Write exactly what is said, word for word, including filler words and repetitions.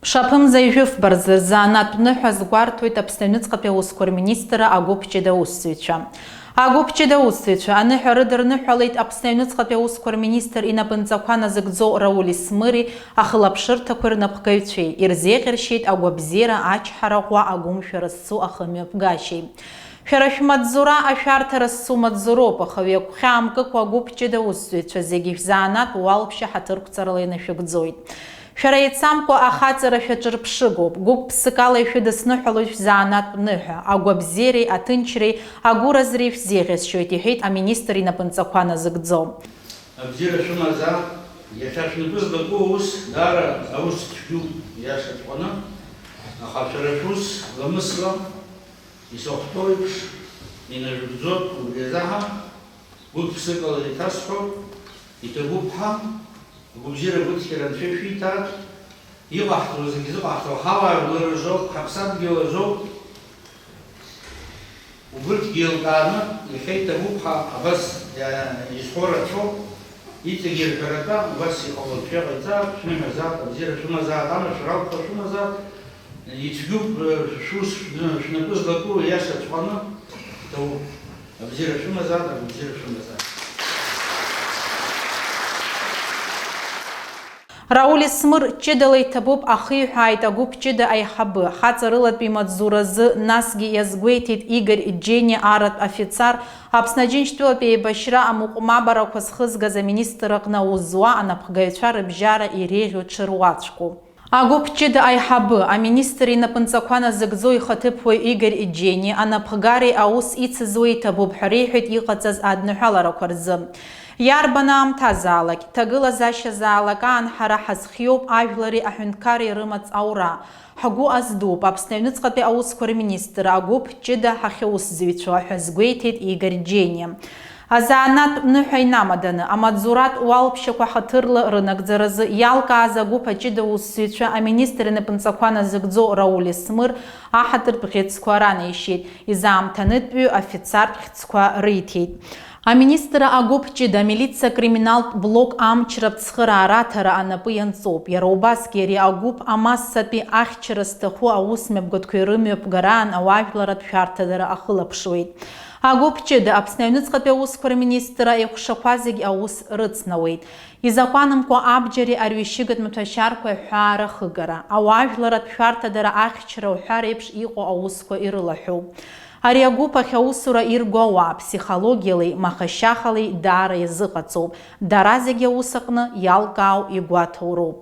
Шаԥымза ижәыфбарзы рзанааҭтә ныҳәа азгәарҭоит Аԥсны аҩныҵҟатәи аусқәа рминистрра агәыԥ ҷыда аусзуҩцәа. Агәыԥ ҷыда аусзуҩцәа аныҳәа рыдырныҳәалеит Аԥсны аҩныҵҟатәи аусқәа рминистр инапынҵақәа назыгӡо Рауль Исмыри ахылаԥшырҭақәеи рнапхгаҩцәеи, ирзеиӷьаршьеит агәабзиара, ачҳара ӷәӷәа, агәымшәара зцу ахымҩаԥгашьеи. Шәара шәмаҵзура ашәарҭара зцу маҵзуроуп, аха уи агәхьаа мкыкәа агәыԥ ҷыда аусзуҩцәа зегьы шәзанааҭ уалԥшьа ҳаҭырқәҵарала инашәыгӡоит. Шәара еицамкәа ахаҵара шәаҿырԥшыгоуп, гәык-ԥсыкала ишәыдысныҳәалоит шәзанааҭтә ныҳәа, агәабзиареи аҭынчреи агәыразреи шәзеиӷьасшьоит, иҳәеит аминистр инапынҵақәа назыгӡо. Абзиара шәымазаап, иахьа шәнапы злаку аус даара аус цәгьоуп, иашаҵәҟьаны, аха шәара шәус ламысла, исыхәҭоу еиԥш, инажәгӡоуп, убри азаҳа гәык-ԥсыкала еиҭасҳәоит, иҭабуп ҳәа, агәабзиара агәыцқьара анцәа ишәиҭааит, иҟаҳҵо зегь зыҟаҳҵо ҳауаажәлар рзоуп, ҳаԥсадгьыл азоуп. Убырҭгьы еилкааны, иахьа иҭабуп ҳәа абас, иа-, изҳәо рацәоуп, иҵегьы ирҳәаратәа убас иҟалоит, шәеиҟаиҵааит, шәныҳәазаап, абзиара шәымазаап, амашәыр алԥха шәымазаап, ицәгьоуп, шәус шәнапы злаку, иашаҵәҟьаны иҭабуп, абзиара шәымазаап, абзиара шәымазаап. Рауль Исмыр ҷыдала иҭабуп ахиҳәааит агәыԥ ҷыда аиҳабы, хаҵарылатәи имаҵзуразы, насгьы иазгәеиҭеит Игорь Џьениа арратә афицар, Аԥсны Аџьынџьтәылатәи еибашьра амыҟәмабарақәа зхызгаз аминистр аҟны аус зуа анапхгаҩцәа рыбжьара иреиӷьу ҽыруаӡәку. Агәыԥ ҷыда аиҳабы, аминистр инапынҵақәа назыгӡо ихаҭыԥуаҩ Игорь Џьениа, анапхгареи аус ицызуеи иҭабуп ҳәа реиҳәеит иҟаҵаз адныҳәаларақәа рзы. Иарбан аамҭазаалак, ҭагылазаашьазаалак аан ҳара ҳазхиоуп ажәлари аҳәынҭқарреи рымаҵ аура. Ҳгәы аздууп Аԥсны аҩныҵҟатәи аусқәа рминистр агәыԥ ҷыда ҳахьаусзуҩцәоу, ҳәа азгәеиҭеит Игорь Џьениа. Азанааҭтә ныҳәа инамаданы, амаҵзуратә уалԥшьақәа ҳаҭырла рынагӡаразы иалкааз агәыԥ аҷыда усзуҩцәа аминистр инапынҵақәа назыгӡо Рауль Исмыр аҳаҭыртә бӷьыцқәа ранеишьеит, изаамҭанытәҩы афицартә хьӡқәа риҭеит. Аминистр агәыԥ ҷыда амилициа акриминалтә блок амчратә цхыраара аҭара анапы ианҵоуп. Иара убасгьы ари агәыԥ амассатәи ахьчара зҭаху аусмҩаԥгатәқәеи рымҩаԥгараан ауаажәларатә шәарҭадара ахылаԥшуеит. Агәыԥ ҷыда Аԥсны аҩныҵҟатәи аусқәа рминистр аиҟәшақәа зегь аус рыцнауеит. Изакәанымкәа абџьари арҩашьыгатә маҭәашьарқәеи аҳәаа рахыгара, ауаажәларатә шәарҭадара ахьчара уҳәа реиԥш иҟоу аусқәа ирылаҳәоуп. Ари агәыԥ ахь аусура ирго ауаа ԥсихологиалеи махашьахалеи даара иазыҟаҵоуп, дара зегьы аус аҟны иалкаау игәаҭоу роуп.